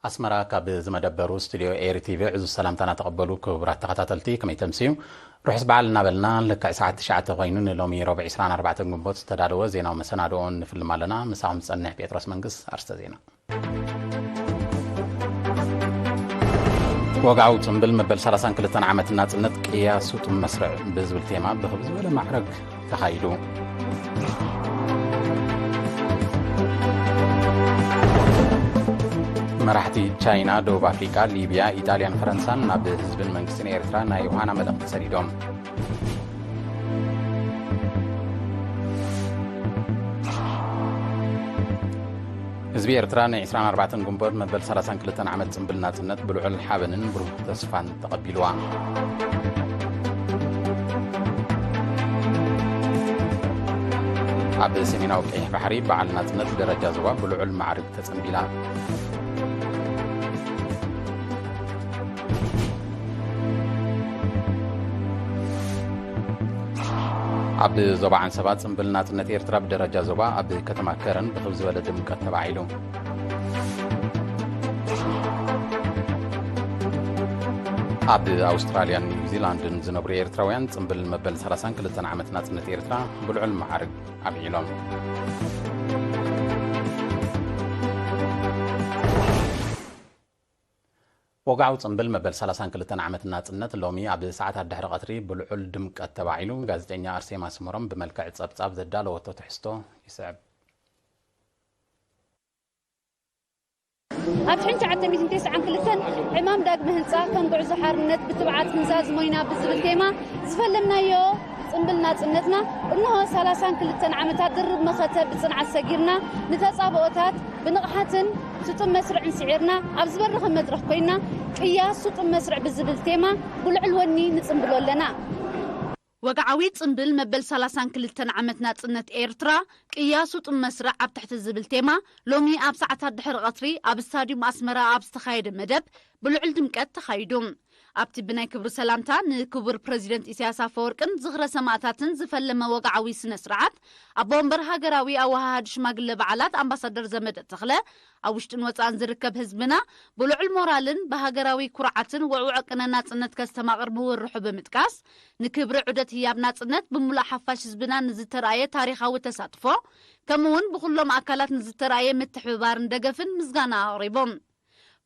ኣስመራ ካብ ዝመደበሩ ስቱድዮ ኤሪ ቲቪ ዕዙዝ ሰላምታና ተቐበሉ ክቡራት ተኸታተልቲ፣ ከመይ ተምስዩ? ርሑስ በዓል እናበልና፣ ልክዕ ሰዓት ትሽዓተ ኮይኑ ንሎሚ ረቡዕ ዕስራን ኣርባዕተን ግንቦት ዝተዳለወ ዜናዊ መሰናድኦ ንፍልም ኣለና። ምሳኹም ዝጸንሕ ጴጥሮስ መንግስ። ኣርስተ ዜና። ወግዓዊ ጽምብል መበል ሰላሳን ክልተን ዓመት ናጽነት ቅያ ስጡም መስርዕ ብዝብል ቴማ ብኽብ ዝበለ ማዕረግ ተኻይዱ። መራሕቲ ቻይና፣ ደቡብ ኣፍሪቃ፣ ሊብያ፣ ኢጣልያን ፈረንሳን ናብ ህዝብን መንግስትን ኤርትራ ናይ ዮሃና መልእኽቲ ሰዲዶም። ህዝቢ ኤርትራ ናይ ዕስራን ኣርባዕተን ግንቦት መበል ሰላሳን ክልተን ዓመት ጽምብል ናጽነት ብልዑል ሓበንን ብሩህ ተስፋን ተቐቢልዋ። ኣብ ሰሜናዊ ቀይሕ ባሕሪ በዓል ናጽነት ደረጃ ዞባ ብልዑል ማዕርግ ተጸንቢላ። ኣብ ዞባ ዓንሰባ ጽምብል ናጽነት ኤርትራ ብደረጃ ዞባ ኣብ ከተማ ከረን ብኽብ ዝበለ ድምቀት ተባዒሉ። ኣብ ኣውስትራልያን ኒውዚላንድን ዝነብሩ ኤርትራውያን ጽምብል መበል ሰላሳን ክልተን ዓመት ናጽነት ኤርትራ ብልዑል መዓርግ ኣብዒሎም። ወግዓዊ ጽምብል መበል ሰላሳን ክልተን ዓመት ናጽነት ሎሚ ኣብ ሰዓታት ድሕሪ ቀትሪ ብልዑል ድምቀት ተባዒሉ። ጋዜጠኛ ኣርሴማ ስመሮም ብመልክዕ ጸብጻብ ዘዳለወቶ ትሕዝቶ ይስዕብ። ኣብ ሽሕን ትሽዓተ ሚእትን ተስዓን ክልተን ዕማም ዳግመ ህንጻ ከም ጉዕዞ ሓርነት ብትብዓት ክንዛዝሞ ኢና ብዝብል ቴማ ዝፈለምናዮ ጽምብል ናጽነትና እንሆ ሰላሳን ክልተን ዓመታት ድርብ መኸተ ብጽንዓት ሰጊርና፣ ንተጻብኦታት ብንቕሓትን ስጡም መስርዕን ስዒርና፣ ኣብ ዝበረኸ መድረኽ ኮይና፣ ቅያ ስጡም መስርዕ ብዝብል ቴማ ብልዑል ወኒ ንጽምብሎ ኣለና። ወግዓዊ ጽምብል መበል ሰላሳን ክልተን ዓመት ናጽነት ኤርትራ፣ ቅያ ስጡም መስርዕ ኣብ ትሕቲ ዝብል ቴማ፣ ሎሚ ኣብ ሰዓታት ድሕሪ ቀትሪ ኣብ ስታድዩም ኣስመራ ኣብ ዝተኻየደ መደብ ብልዑል ድምቀት ተኻይዱ። ኣብቲ ብናይ ክብሪ ሰላምታ ንክቡር ፕረዚደንት ኢሳያስ ኣፈወርቅን ዝኽረ ሰማእታትን ዝፈለመ ወግዓዊ ስነ ስርዓት፣ ኣቦ ወንበር ሃገራዊ ኣወሃሃዲ ሽማግለ በዓላት ኣምባሳደር ዘመደ ተኽለ፣ ኣብ ውሽጥን ወጻእን ዝርከብ ህዝብና ብልዑል ሞራልን ብሃገራዊ ኩርዓትን ውዕውዕ ቅነ ናጽነት ከስተማቕር ምውርሑ ብምጥቃስ፣ ንክብሪ ዑደት ህያብ ናጽነት ብምሉእ ሓፋሽ ህዝብና ንዝተራእየ ታሪኻዊ ተሳትፎ፣ ከምኡ'ውን ብኹሎም ኣካላት ንዝተራእየ ምትሕብባርን ደገፍን ምስጋና ኣቕሪቦም።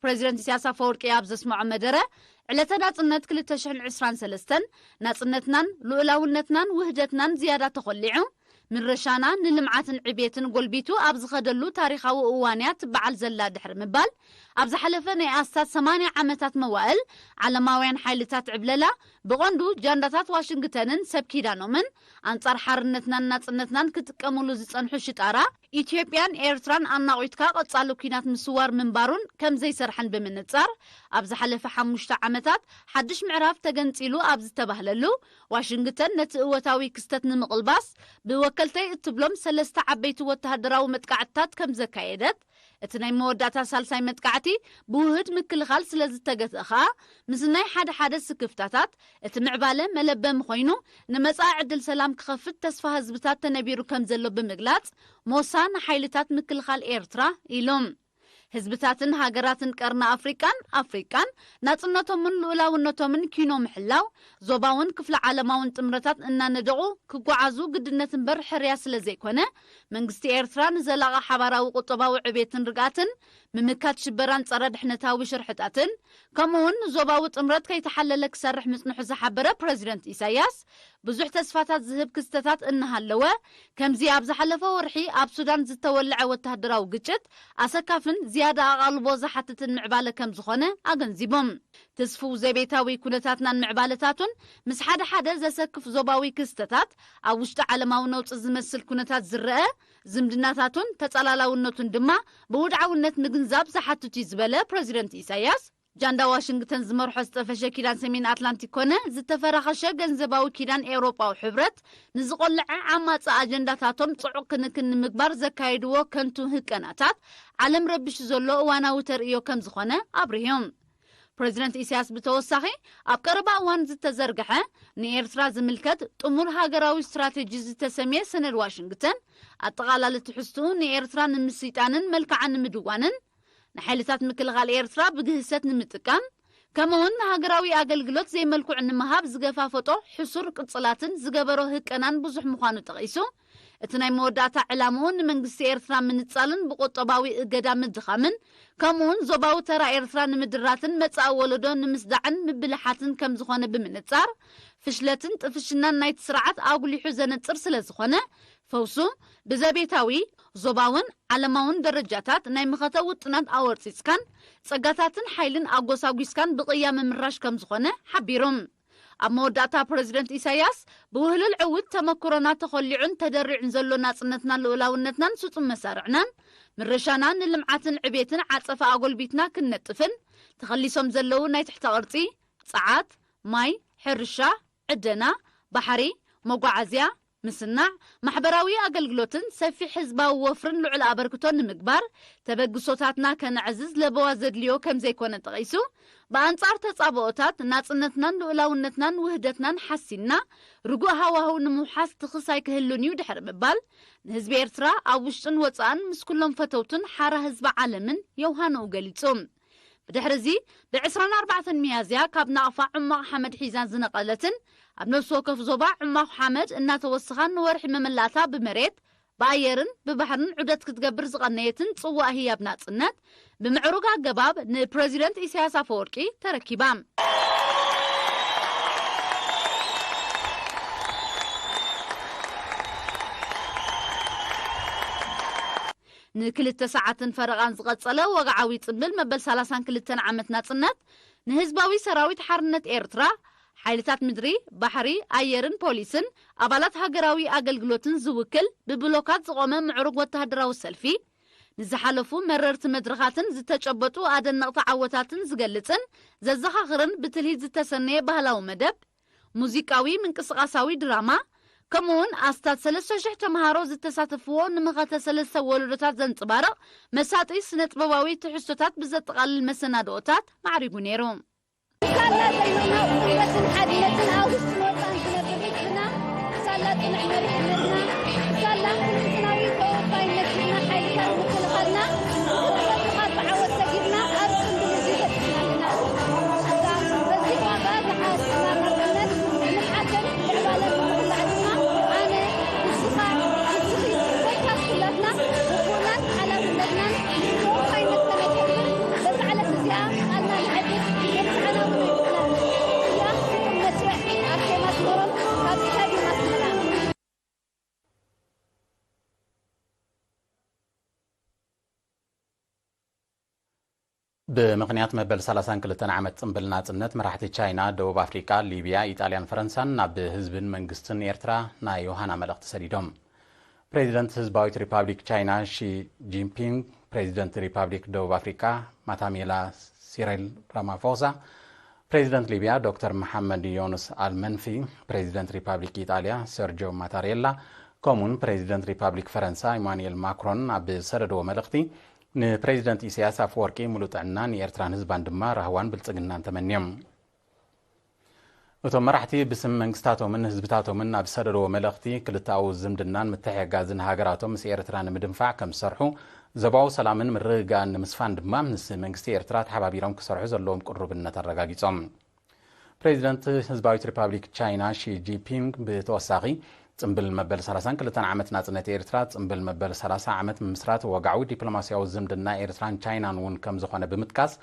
ፕረዚደንት ኢሳያስ ኣፈወርቂ ኣብ ዘስምዖ መደረ፣ ዕለተ ናጽነት ክልተ ሽሕን ዕስራን ሰለስተን ናጽነትናን ልኡላውነትናን ውህደትናን ዝያዳ ተኾሊዑ፣ ምረሻና ንልምዓትን ዕብየትን ጎልቢቱ ኣብ ዝኸደሉ ታሪኻዊ እዋን'ያ ትበዓል ዘላ ድሕሪ ምባል፣ ኣብ ዝሓለፈ ናይ ኣስታት ሰማንያ ዓመታት መዋእል፣ ዓለማውያን ሓይልታት ዕብለላ፣ ብቐንዱ ጃንዳታት ዋሽንግተንን ሰብ ኪዳኖምን፣ ኣንጻር ሓርነትናን ናጽነትናን ክጥቀሙሉ ዝጸንሑ ሽጣራ፣ ኢትዮጵያን ኤርትራን ኣናቑትካ ቀጻሊ ኲናት ምስዋር ምንባሩን ከም ዘይሰርሐን ብምንጻር፣ ኣብ ዝሓለፈ ሓሙሽተ ዓመታት ሓድሽ ምዕራፍ ተገንጺሉ ኣብ ዝተባህለሉ፣ ዋሽንግተን ነቲ እወታዊ ክስተት ንምቕልባስ ብወከልተይ እትብሎም ሰለስተ ዓበይቲ ወተሃደራዊ መጥቃዕትታት ከም ዘካየደት፣ እቲ ናይ መወዳእታ ሳልሳይ መጥቃዕቲ ብውህድ ምክልኻል ስለ ዝተገትአ ኸኣ፣ ምስ ናይ ሓደ ሓደ ስክፍታታት እቲ ምዕባለ መለበሚ ኮይኑ፣ ንመጻኢ ዕድል ሰላም ክኸፍት ተስፋ ህዝብታት ተነቢሩ ከም ዘሎ ብምግላጽ፣ ሞሳ ንሓይልታት ምክልኻል ኤርትራ ኢሎም። ህዝብታትን ሃገራትን ቀርኒ ኣፍሪቃን ኣፍሪቃን ናጽነቶምን ልኡላውነቶምን ኪኖ ምሕላው፣ ዞባውን ክፍለ ዓለማውን ጥምረታት እናነደቑ ክጓዓዙ ግድነት እምበር ሕርያ ስለ ዘይኮነ፣ መንግስቲ ኤርትራ ንዘላቒ ሓባራዊ ቁጠባዊ ዕቤትን ርግኣትን፣ ምምካት ሽበራን ጸረ ድሕነታዊ ሽርሕታትን፣ ከምኡ'ውን ዞባዊ ጥምረት ከይተሓለለ ክሰርሕ ምጽንሑ ዝሓበረ ፕረዚደንት ኢሳያስ፣ ብዙሕ ተስፋታት ዝህብ ክስተታት እናሃለወ፣ ከምዚ ኣብ ዝሓለፈ ወርሒ ኣብ ሱዳን ዝተወልዐ ወተሃደራዊ ግጭት ኣሰካፍን ዝያዳ ኣቓልቦ ዝሓትትን ምዕባለ ከም ዝኾነ ኣገንዚቦም። ትስፉው ዘቤታዊ ኩነታትናን ምዕባለታቱን ምስ ሓደ ሓደ ዘሰክፍ ዞባዊ ክስተታት ኣብ ውሽጢ ዓለማዊ ነውጺ ዝመስል ኩነታት ዝረአ ዝምድናታቱን ተጸላላውነቱን ድማ ብውድዓውነት ምግንዛብ ዝሓትት እዩ ዝበለ ፕረዚደንት ኢሳያስ፣ ጃንዳ ዋሽንግተን ዝመርሖ ዝጠፈሸ ኪዳን ሰሜን ኣትላንቲክ ኮነ ዝተፈራኸሸ ገንዘባዊ ኪዳን ኤውሮጳዊ ሕብረት ንዝቖለዐ ዓማጺ ኣጀንዳታቶም ጽዑቕ ክንክን ንምግባር ዘካየድዎ ከንቱ ህቀናታት ዓለም ረቢሹ ዘሎ እዋናዊ ተርእዮ ከም ዝኾነ ኣብሪሆም። ፕረዚደንት ኢሳያስ ብተወሳኺ ኣብ ቀረባ እዋን ዝተዘርግሐ ንኤርትራ ዝምልከት ጥሙር ሃገራዊ ስትራቴጂ ዝተሰምየ ሰነድ ዋሽንግተን ኣጠቓላሊ ትሕዝትኡ ንኤርትራ ንምስይጣንን መልክዓ ንምድዋንን ንሓይልታት ምክልኻል ኤርትራ ብግህሰት ንምጥቃም፣ ከምኡውን ንሃገራዊ ኣገልግሎት ዘይመልክዑ ንምሃብ ዝገፋፈጦ ሕሱር ቅጽላትን ዝገበሮ ህቀናን ብዙሕ ምዃኑ ጠቒሱ፣ እቲ ናይ መወዳእታ ዕላምኡ ንመንግስቲ ኤርትራ ምንጻልን ብቁጠባዊ እገዳ ምድኻምን፣ ከምኡውን ዞባዊ ተራ ኤርትራ ንምድራትን መጻኢ ወለዶ ንምስዳዕን ምብልሓትን ከም ዝኾነ ብምንጻር፣ ፍሽለትን ጥፍሽናን ናይቲ ስርዓት ኣጉሊሑ ዘነጽር ስለ ዝኾነ፣ ፈውሱ ብዘቤታዊ፣ ዞባውን ዓለማውን ደረጃታት ናይ መኸተ ውጥናት ኣወርጺጽካን ጸጋታትን ሓይልን ኣጎሳጒስካን ብቕያ ምምራሽ ከም ዝኾነ ሓቢሩ። ኣብ መወዳእታ ፕረዚደንት ኢሳያስ፣ ብውህሉል ዕውት ተመክሮና ተኾሊዑን ተደሪዑን ዘሎ ናጽነትናን ልኡላውነትናን ስጡም መሳርዕናን ምርሻና ንልምዓትን ዕቤትን ዓጸፋ ኣጎልቢትና ክንነጥፍን ተኸሊሶም ዘለዉ ናይ ትሕተ ቅርጺ፣ ጸዓት፣ ማይ፣ ሕርሻ፣ ዕደና፣ ባሕሪ፣ መጓዓዝያ፣ ምስናዕ፣ ማሕበራዊ ኣገልግሎትን ሰፊሕ ህዝባዊ ወፍርን ልዑል ኣበርክቶ ንምግባር ተበግሶታትና ከነዕዝዝ ለበዋ ዘድልዮ ከም ዘይኮነ ጠቒሱ፣ ብኣንጻር ተጻብኦታት ናጽነትናን ልኡላውነትናን ውህደትናን ሓሲንና ርጉእ ሃዋህው ንምውሓስ ትኽስ ኣይክህሉን እዩ ድሕሪ ምባል፣ ንህዝቢ ኤርትራ ኣብ ውሽጥን ወጻእን ምስ ኩሎም ፈተውቱን ሓራ ህዝቢ ዓለምን የውሃንኡ ገሊጹ። ብድሕሪ እዚ፣ ብ ዕስራን ኣርባዕተን ሚያዝያ ካብ ናቕፋ ዕማቕ ሓመድ ሒዛ ዝነቐለትን ኣብ ነፍሲ ወከፍ ዞባ ዕማቕ ሓመድ እናተወሰኻን ንወርሒ መመላእታ ብመሬት፣ ብኣየርን ብባሕርን ዑደት ክትገብር ዝቐነየትን ጽዋእ ህያብ ናጽነት፣ ብምዕሩግ ኣገባብ ንፕረዚደንት ኢሳያስ ኣፈወርቂ ተረኪባ። ንክልተ ሰዓትን ፈረቓን ዝቐጸለ ወግዓዊ ጽምብል መበል ሰላሳን ክልተን ዓመት ናጽነት፣ ንህዝባዊ ሰራዊት ሓርነት ኤርትራ፣ ሓይልታት ምድሪ፣ ባሕሪ፣ ኣየርን ፖሊስን፣ ኣባላት ሃገራዊ ኣገልግሎትን ዝውክል ብብሎካት ዝቖመ ምዕሩግ ወተሃደራዊ ሰልፊ፣ ንዝሓለፉ መረርቲ መድረኻትን ዝተጨበጡ ኣደነቕቲ ዓወታትን ዝገልጽን ዘዘኻኽርን ብትልሂት ዝተሰነየ ባህላዊ መደብ፣ ሙዚቃዊ ምንቅስቓሳዊ ድራማ፣ ከምኡውን ኣስታት ሰለስተ ሽሕ ተምሃሮ ዝተሳተፍዎ ንመኸተ ሰለስተ ወለዶታት ዘንጽባርቕ መሳጢ ስነ-ጥበባዊ ትሕዝቶታት ብዘጠቓልል መሰናድኦታት ማዕሪጉ ነይሩ። ሳላ ዘመና ቁርበትን ሓድነትን ኣብ ውሽጥን ወጻእን ዝነብር ህዝብና፣ ሳላ ጽኑዕ መሪሕነትና፣ ሳላ ኩለንትናዊ ተወፋይነት ጅግና ሓይልታት ምክልኻልና፣ ብቐጥታ ብዓወት ሰጊርና ኣብ ጽምብል እዚ በጺሕና ኣለና። እዛ በዚሕና ብኣርባዕተ ዝሓለፍና ናጽነት፣ ንሓድን ምዕባለን ንምኽላዕ ድማ ኣነ፣ ንስኻ፣ ንስኺ፣ ኮታስ ኩላትና ግቡእናን ሓላፍነትናን ብተወፋይነት ከነተግብር በዛ ዕለት እዚኣ ቃልና ንዕቅድ፣ ነብስሓና እውን ንዕቅድ። እያ፣ መስርዕ ኣርሴማ ኣስመሮም ካብ ስታድዩም ኣስመራ። ብምኽንያት መበል ሰላሳን ክልተን ዓመት ጽምብል ናጽነት፣ መራሕቲ ቻይና፣ ደቡብ ኣፍሪቃ፣ ሊብያ፣ ኢጣልያን ፈረንሳን ናብ ህዝብን መንግስትን ኤርትራ ናይ ዮሃና መልእኽቲ ሰዲዶም። ፕሬዚደንት ህዝባዊት ሪፓብሊክ ቻይና ሺ ጂንፒንግ፣ ፕሬዚደንት ሪፓብሊክ ደቡብ ኣፍሪቃ ማታሜላ ሲሪል ራማፎሳ፣ ፕሬዚደንት ሊብያ ዶክተር መሓመድ ዮኑስ ኣልመንፊ፣ ፕሬዚደንት ሪፓብሊክ ኢጣልያ ሰርጆ ማታሬላ፣ ከምኡውን ፕሬዚደንት ሪፓብሊክ ፈረንሳ ኢማኑኤል ማክሮን ኣብ ዝሰደድዎ መልእኽቲ፣ ንፕሬዚደንት ኢሳያስ ኣፈወርቂ ምሉእ ጥዕና፣ ንኤርትራን ህዝባን ድማ ራህዋን ብልጽግናን ተመንዮም። እቶም መራሕቲ ብስም መንግስታቶምን ህዝብታቶምን ኣብ ዝሰደድዎ መልእኽቲ፣ ክልተኣዊ ዝምድናን ምትሕግጋዝን ሃገራቶም ምስ ኤርትራ ንምድንፋዕ ከም ዝሰርሑ፣ ዞባዊ ሰላምን ምርግጋእን ንምስፋን ድማ ምስ መንግስቲ ኤርትራ ተሓባቢሮም ክሰርሑ ዘለዎም ቅሩብነት ኣረጋጊጾም። ፕሬዚደንት ህዝባዊት ሪፓብሊክ ቻይና ሺ ጂንፒንግ ብተወሳኺ፣ ጽምብል መበል ሰላሳን ክልተን ዓመት ናጽነት ኤርትራ፣ ጽምብል መበል ሰላሳ ዓመት ምምስራት ወግዓዊ ዲፕሎማስያዊ ዝምድና ኤርትራን ቻይናን እውን ከም ዝኾነ ብምጥቃስ፣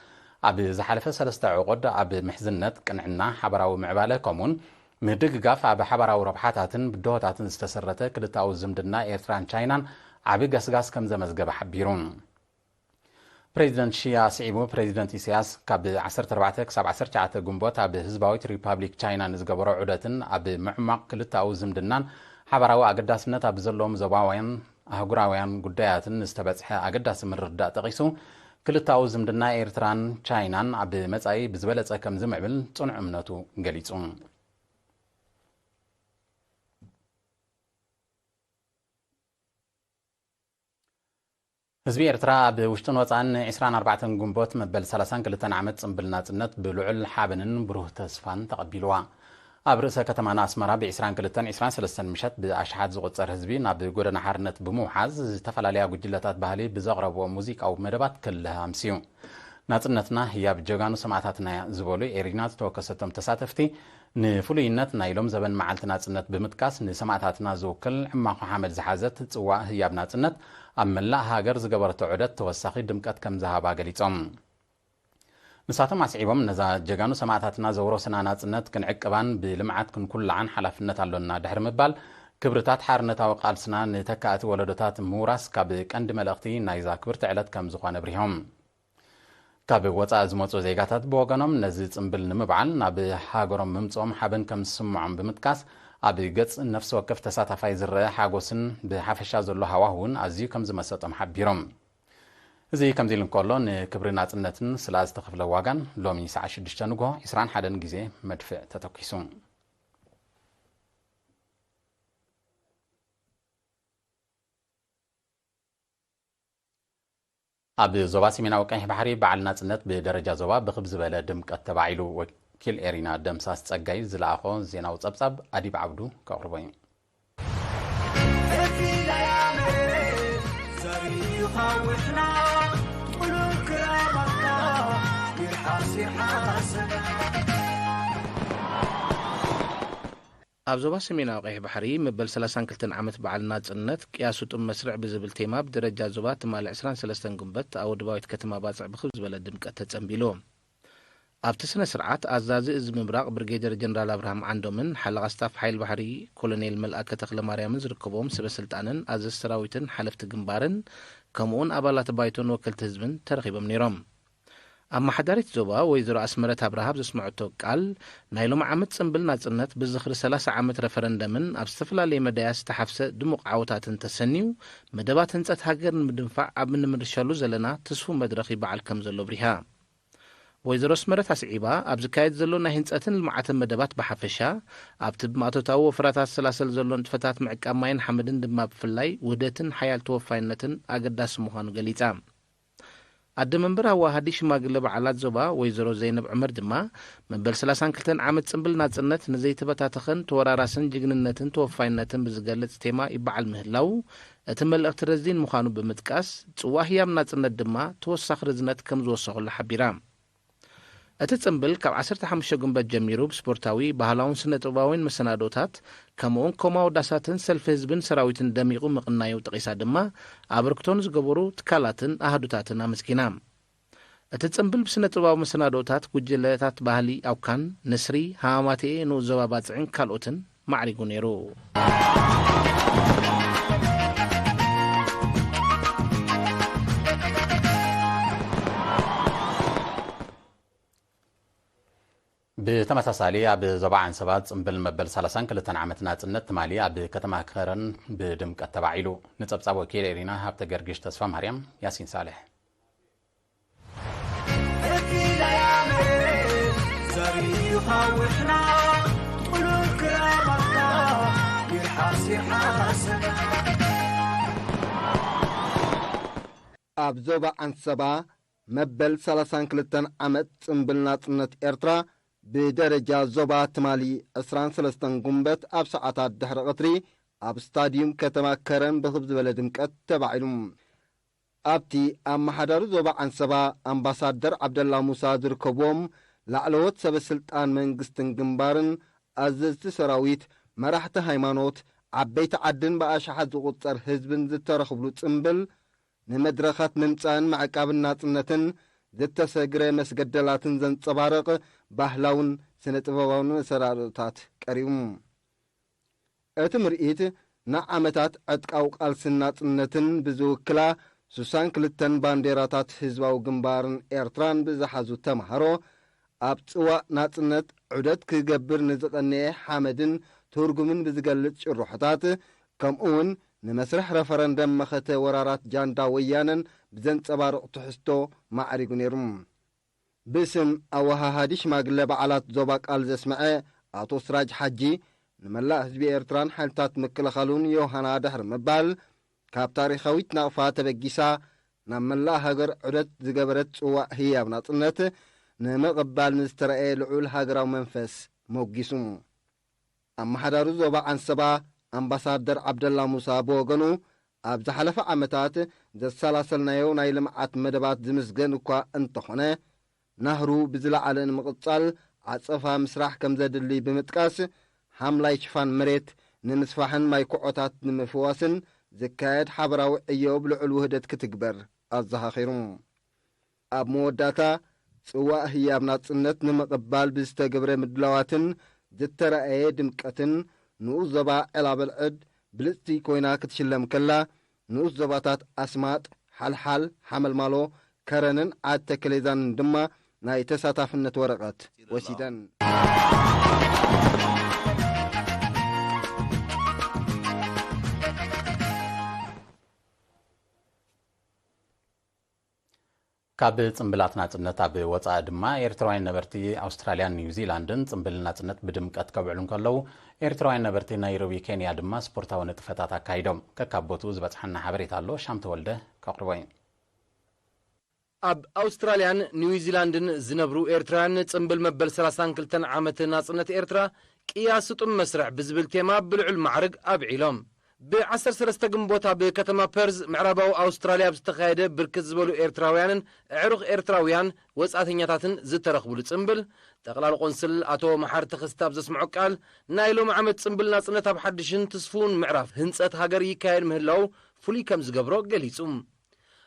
ኣብ ዝሓለፈ ሰለስተ ዕቑድ ኣብ ምሕዝነት፣ ቅንዕና፣ ሓባራዊ ምዕባለ፣ ከምኡውን ምድግጋፍ ኣብ ሓባራዊ ረብሓታትን ብድሆታትን ዝተሰረተ ክልተኣዊ ዝምድና ኤርትራን ቻይናን ዓቢ ገስጋስ ከም ዘመዝገበ ሓቢሩ። ፕሬዚደንት ሺ ኣስዒቡ፣ ፕሬዚደንት ኢሳያስ ካብ ዓሰርተ ኣርባዕተ ክሳብ ዓሰርተ ትሽዓተ ግንቦት ኣብ ህዝባዊት ሪፓብሊክ ቻይና ንዝገበሮ ዑደትን ኣብ ምዕሟቕ ክልተኣዊ ዝምድናን ሓባራዊ ኣገዳስነት ኣብ ዘለዎም ዞባውያን ኣህጉራውያን ጉዳያትን ዝተበጽሐ ኣገዳሲ ምርድዳእ ጠቒሱ፣ ክልተኣዊ ዝምድና ኤርትራን ቻይናን ኣብ መጻኢ ብዝበለጸ ከም ዝምዕብል ጽኑዕ እምነቱ ገሊጹ። ህዝቢ ኤርትራ ኣብ ውሽጥን ወጻእን ዕስራን ኣርባዕተን ግንቦት መበል ሰላሳን ክልተን ዓመት ጽምብል ናጽነት ብልዑል ሓበንን ብሩህ ተስፋን ተቐቢልዋ። ኣብ ርእሰ ከተማና ኣስመራ ብ22 23 ምሸት ብኣሽሓት ዝቑጸር ህዝቢ ናብ ጎደና ሓርነት ብምውሓዝ ዝተፈላለያ ጉጅለታት ባህሊ ብዘቕረብዎ ሙዚቃዊ መደባት ክልህ ኣምስዩ። ናጽነትና ህያብ ጀጋኑ ሰማእታትና እያ ዝበሉ ኤሪና ዝተወከሰቶም ተሳተፍቲ ንፍሉይነት ናይ ሎም ዘበን መዓልቲ ናጽነት ብምጥቃስ ንሰማእታትና ዝውክል ዕማኾ ሓመድ ዝሓዘት ጽዋእ ህያብ ናጽነት ኣብ መላእ ሃገር ዝገበረቶ ዑደት ተወሳኺ ድምቀት ከም ዝሃባ ገሊጾም። ንሳቶም ኣስዒቦም ነዛ ጀጋኑ ሰማእታትና ዘውረሱና ናጽነት ክንዕቅባን ብልምዓት ክንኩላዓን ሓላፍነት ኣሎና ድሕሪ ምባል ክብርታት ሓርነታዊ ቃልስና ንተካእቲ ወለዶታት ምውራስ ካብ ቀንዲ መልእኽቲ ናይዛ ክብርቲ ዕለት ከም ዝኾነ ኣብሪሆም። ካብ ወጻኢ ዝመጹ ዜጋታት ብወገኖም ነዚ ጽምብል ንምብዓል ናብ ሃገሮም ምምጽኦም ሓበን ከም ዝስምዖም ብምጥቃስ ኣብ ገጽ ነፍሲ ወከፍ ተሳታፋይ ዝረአ ሓጎስን ብሓፈሻ ዘሎ ሃዋህውን ኣዝዩ ከም ዝመሰጦም ሓቢሮም። እዚ ከምዚ ኢሉ እንከሎ ንክብሪ ናጽነትን ስለ ዝተኸፍለ ዋጋን ሎሚ ሰዓት ሽዱሽተ ንግሆ ዕስራን ሓደን ግዜ መድፍዕ ተተኲሱ። ኣብ ዞባ ሰሜናዊ ቀይሕ ባሕሪ በዓል ናጽነት ብደረጃ ዞባ ብኽብ ዝበለ ድምቀት ተባዒሉ። ወኪል ኤሪና ደምሳስ ጸጋይ ዝለኣኾ ዜናዊ ጸብጻብ ኣዲብ ዓብዱ ከቕርቦ እዩ። ኣብ ዞባ ሰሜናዊ ቀይሕ ባሕሪ መበል ሰላሳን ክልተን ዓመት በዓል ናጽነት ቅያሱ ጥም መስርዕ ብዝብል ቴማ ብደረጃ ዞባ ትማሊ ዕስራን ሰለስተን ጉንበት ኣብ ወደባዊት ከተማ ባጽዕ ብኽብ ዝበለ ድምቀት ተጸንቢሉ። ኣብቲ ስነ ስርዓት ኣዛዚ እዚ ምብራቕ ብርጌደር ጀነራል ኣብርሃም ዓንዶምን ሓለቓ ስታፍ ሓይል ባሕሪ ኮሎኔል መልኣከ ተኽለ ማርያምን ዝርከቦም ሰበ ስልጣንን ኣዘዝቲ ሰራዊትን ሓለፍቲ ግንባርን ከምኡውን ኣባላት ባይቶን ወከልቲ ህዝብን ተረኺቦም ነይሮም። ኣመሓዳሪት ዞባ ወይዘሮ ኣስመረት ኣብርሃ ኣብ ዘስመዐቶ ቃል ናይ ሎም ዓመት ጽምብል ናጽነት ብዝኽሪ ሰላሳ ዓመት ረፈረንደምን ኣብ ዝተፈላለየ መዳያት ዝተሓፍሰ ድሙቕ ዓወታትን ተሰንዩ መደባት ህንጸት ሃገር ንምድንፋዕ ኣብ እንምርሸሉ ዘለና ትስፉ መድረኽ ይበዓል ከም ዘሎ ኣብሪሃ። ወይዘሮ ኣስመረት ኣስዒባ ኣብ ዝካየድ ዘሎ ናይ ህንጸትን ልምዓትን መደባት ብሓፈሻ ኣብቲ ብማእቶታዊ ወፍራታት ዝሰላሰል ዘሎ ንጥፈታት ምዕቃብ ማይን ሓመድን ድማ ብፍላይ ውህደትን ሓያል ተወፋይነትን ኣገዳሲ ምዃኑ ገሊጻ። ኣደ መንበር ኣዋሃዲ ሽማግለ በዓላት ዞባ ወይዘሮ ዘይነብ ዑመር ድማ መበል ሰላሳን ክልተን ዓመት ጽምብል ናጽነት ንዘይተበታተኸን ተወራራስን ጅግንነትን ተወፋይነትን ብዝገልጽ ቴማ ይበዓል ምህላው እቲ መልእኽቲ ረዚን ምዃኑ ብምጥቃስ ጽዋእ ህያብ ናጽነት ድማ ተወሳኺ ርዝነት ከም ዝወሰኹሉ ሓቢራ። እቲ ጽምብል ካብ ዓሰርተ ሓሙሽተ ጉንበት ጀሚሩ ብስፖርታዊ፣ ባህላውን ስነ ጥበባዊን መሰናዶታት ከምኡውን ኮማዊ ዳሳትን ሰልፊ ህዝብን ሰራዊትን ደሚቑ ምቕናዩ ጠቒሳ ድማ ኣበርክቶ ንዝገበሩ ትካላትን ኣሃዱታትን ኣመስጊና። እቲ ጽምብል ብስነ ጥበባዊ መሰናዶታት ጉጅለታት ባህሊ ኣውካን፣ ንስሪ፣ ሃማማተኤ ንኡስ ዞባ ባጽዕን ካልኦትን ማዕሪጉ ነይሩ። ብተመሳሳሊ ኣብ ዞባ ዓንሰባ ጽምብል መበል ሰላሳን ክልተን ዓመት ናጽነት ትማሊ ኣብ ከተማ ከረን ብድምቀት ተባዒሉ። ንጸብጻብ ወኪል ኤሪና ሃብተ ገርግሽ ተስፋ ማርያም ያሲን ሳልሕ። ኣብ ዞባ ዓንሰባ መበል ሰላሳን ክልተን ዓመት ጽምብል ናጽነት ኤርትራ ብደረጃ ዞባ ትማሊ ዕስራን ሰለስተን ጉንበት ኣብ ሰዓታት ድሕሪ ቐትሪ ኣብ ስታድዩም ከተማ ከረን ብኽብ ዝበለ ድምቀት ተባዒሉ። ኣብቲ ኣመሓዳሪ ዞባ ዓንሰባ ኣምባሳደር ዓብደላ ሙሳ ዝርከብዎም ላዕለዎት ሰበ ስልጣን መንግስትን ግንባርን፣ ኣዘዝቲ ሰራዊት፣ መራሕቲ ሃይማኖት፣ ዓበይቲ ዓድን ብኣሽሓት ዝቑጸር ህዝብን ዝተረኽብሉ ጽምብል፣ ንመድረኻት ምምጻእን ምዕቃብን ናጽነትን ዝተሰግረ መስገደላትን ዘንጸባርቕ ባህላውን ስነ ጥበባውን መሰናዶታት ቀሪቡ። እቲ ምርኢት ንዓመታት ዕጥቃዊ ቃልስን ናጽነትን ብዝውክላ ሱሳን ክልተን ባንዴራታት ህዝባዊ ግንባርን ኤርትራን ብዝሓዙ ተምሃሮ፣ ኣብ ጽዋእ ናጽነት ዑደት ክገብር ንዝቐነየ ሓመድን ትርጉምን ብዝገልጽ ጭርሖታት፣ ከምኡውን ንመስርሕ ረፈረንደም መኸተ ወራራት ጃንዳ ወያነን ብዘንጸባርቕ ትሕዝቶ ማዕሪጉ ነይሩ። ብስም ኣወሃሃዲ ሽማግለ በዓላት ዞባ ቃል ዘስምዐ ኣቶ ስራጅ ሓጂ፣ ንመላእ ህዝቢ ኤርትራን ሓይልታት ምክልኻሉን ዮሃና ድሕሪ ምባል፣ ካብ ታሪኻዊት ናቕፋ ተበጊሳ ናብ መላእ ሃገር ዑደት ዝገበረት ጽዋእ ህያብ ናጽነት ንምቕባል ንዝተረኣየ ልዑል ሃገራዊ መንፈስ ሞጊሱ። ኣመሓዳሪ ዞባ ዓንሰባ ኣምባሳደር ዓብደላ ሙሳ ብወገኑ፣ ኣብ ዝሓለፈ ዓመታት ዘሰላሰልናዮ ናይ ልምዓት መደባት ዝምስገን እኳ እንተኾነ፣ ናህሩ ብዝለዓለ ንምቕጻል ዓጸፋ ምስራሕ ከም ዘድሊ ብምጥቃስ፣ ሓምላይ ሽፋን መሬት ንምስፋሕን ማይ ኩዖታት ንምፍዋስን ዝካየድ ሓበራዊ ዕዮ ብልዑል ውህደት ክትግበር ኣዘኻኺሩ። ኣብ መወዳእታ፣ ጽዋእ ህያብ ናጽነት ንምቕባል ብዝተገብረ ምድላዋትን ዝተራእየ ድምቀትን፣ ንኡስ ዞባ ዕላበልዕድ ብልጽቲ ኮይና ክትሽለም ከላ፣ ንኡስ ዞባታት ኣስማጥ፣ ሓልሓል፣ ሓመልማሎ፣ ከረንን ዓድ ተከሌዛንን ድማ ናይ ተሳታፍነት ወረቐት ወሲደን። ካብ ጽምብላት ናጽነት ኣብ ወጻኢ ድማ፣ ኤርትራውያን ነበርቲ ኣውስትራልያን ኒውዚላንድን ጽምብል ናጽነት ብድምቀት ከብዕሉ እንከለዉ፣ ኤርትራውያን ነበርቲ ናይሮቢ ኬንያ ድማ ስፖርታዊ ንጥፈታት ኣካይዶም። ከካብ ቦትኡ ዝበጽሓና ሓበሬታ ኣሎ፣ ሻም ተወልደ ከቕርቦ እዩ። ኣብ ኣውስትራልያን ኒውዚላንድን ዝነብሩ ኤርትራውያን፣ ጽምብል መበል ሰላሳን ክልተን ዓመት ናጽነት ኤርትራ ቅያ ስጡም መስርዕ ብዝብል ቴማ ብልዑል ማዕርግ ኣብዒሎም። ብ ዓሰርተ ሰለስተ ግንቦት ኣብ ከተማ ፐርዝ፣ ምዕራባዊ ኣውስትራልያ፣ ኣብ ዝተኻየደ፣ ብርክት ዝበሉ ኤርትራውያንን ኣዕሩኽ ኤርትራውያን ወጻእተኛታትን ዝተረኽብሉ ጽምብል፣ ጠቕላሊ ቆንስል ኣቶ መሓሪ ተኸስተ ኣብ ዘስምዖ ቃል፣ ናይ ሎሚ ዓመት ጽምብል ናጽነት ኣብ ሓድሽን ትስፉውን ምዕራፍ ህንጸት ሃገር ይካየድ ምህላው ፍሉይ ከም ዝገብሮ ገሊጹ።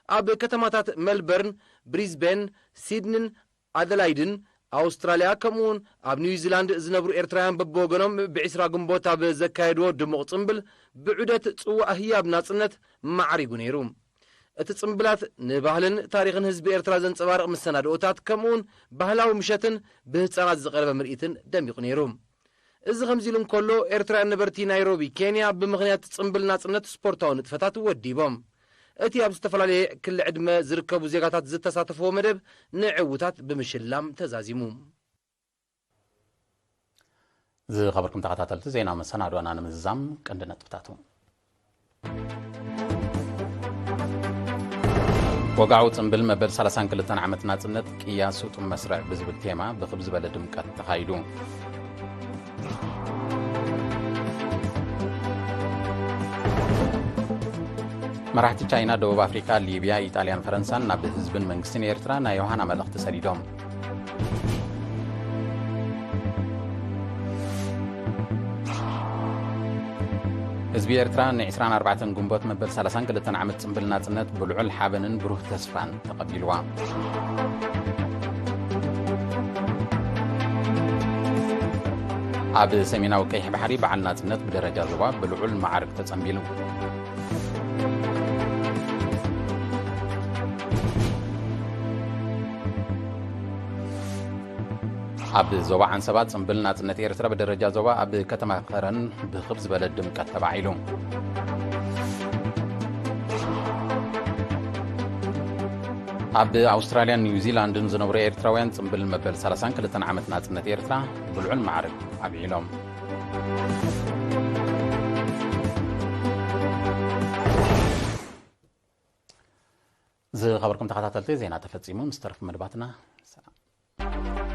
ኣብ ከተማታት ሜልበርን፣ ብሪዝቤን፣ ሲድኒን ኣደላይድን ኣውስትራልያ፣ ከምኡውን ኣብ ኒውዚላንድ ዝነብሩ ኤርትራውያን በብወገኖም ብ ዒስራ ግንቦት ኣብ ዘካየድዎ ድሙቕ ጽምብል፣ ብዑደት ጽዋእ ህያብ ናጽነት ማዕሪጉ ነይሩ። እቲ ጽምብላት ንባህልን ታሪኽን ህዝቢ ኤርትራ ዘንጸባርቕ መሰናድኦታት፣ ከምኡውን ባህላዊ ምሸትን ብህጻናት ዝቐረበ ምርኢትን ደሚቑ ነይሩ። እዚ ከምዚ ኢሉ እንከሎ፣ ኤርትራውያን ነበርቲ ናይሮቢ ኬንያ ብምኽንያት ጽምብል ናጽነት ስፖርታዊ ንጥፈታት ወዲቦም። እቲ ኣብ ዝተፈላለየ ክሊ ዕድመ ዝርከቡ ዜጋታት ዝተሳተፍዎ መደብ ንዕውታት ብምሽላም ተዛዚሙ። ዝኸበርኩም ተኸታተልቲ፣ ዜና መሰናዶና ንምዝዛም ቀንዲ ነጥብታቱ። ወግዓዊ ጽምብል መበል ሰላሳን ክልተን ዓመት ናጽነት ቅያ ስጡም መስርዕ ብዝብል ቴማ ብኽብ ዝበለ ድምቀት ተኻይዱ። መራሕቲ ቻይና፣ ደቡብ ኣፍሪካ፣ ሊብያ፣ ኢጣልያን ፈረንሳን ናብ ህዝብን መንግስትን ኤርትራ ናይ ዮሃና መልእኽቲ ሰዲዶም። ህዝቢ ኤርትራ ን ዒስራን ኣርባዕተን ግንቦት መበል ሰላሳን ክልተን ዓመት ጽምብል ናጽነት ብልዑል ሓበንን ብሩህ ተስፋን ተቐቢልዋ። ኣብ ሰሜናዊ ቀይሕ ባሕሪ በዓል ናጽነት ብደረጃ ዞባ ብልዑል ማዕርግ ተጸንቢሉ። ኣብ ዞባ ዓንሰባ ጽምብል ናጽነት ኤርትራ ብደረጃ ዞባ ኣብ ከተማ ከረን ብኽብ ዝበለ ድምቀት ተባዒሉ። ኣብ ኣውስትራልያን ኒውዚላንድን ዝነብሩ ኤርትራውያን ጽምብል መበል ሰላሳን ክልተን ዓመት ናጽነት ኤርትራ ብልዑል ማዕርግ ኣብዒሎም። ዝኸበርኩም ተኸታተልቲ፣ ዜና ተፈጺሙ። ምስ ተረፉ መደባትና ሰላም።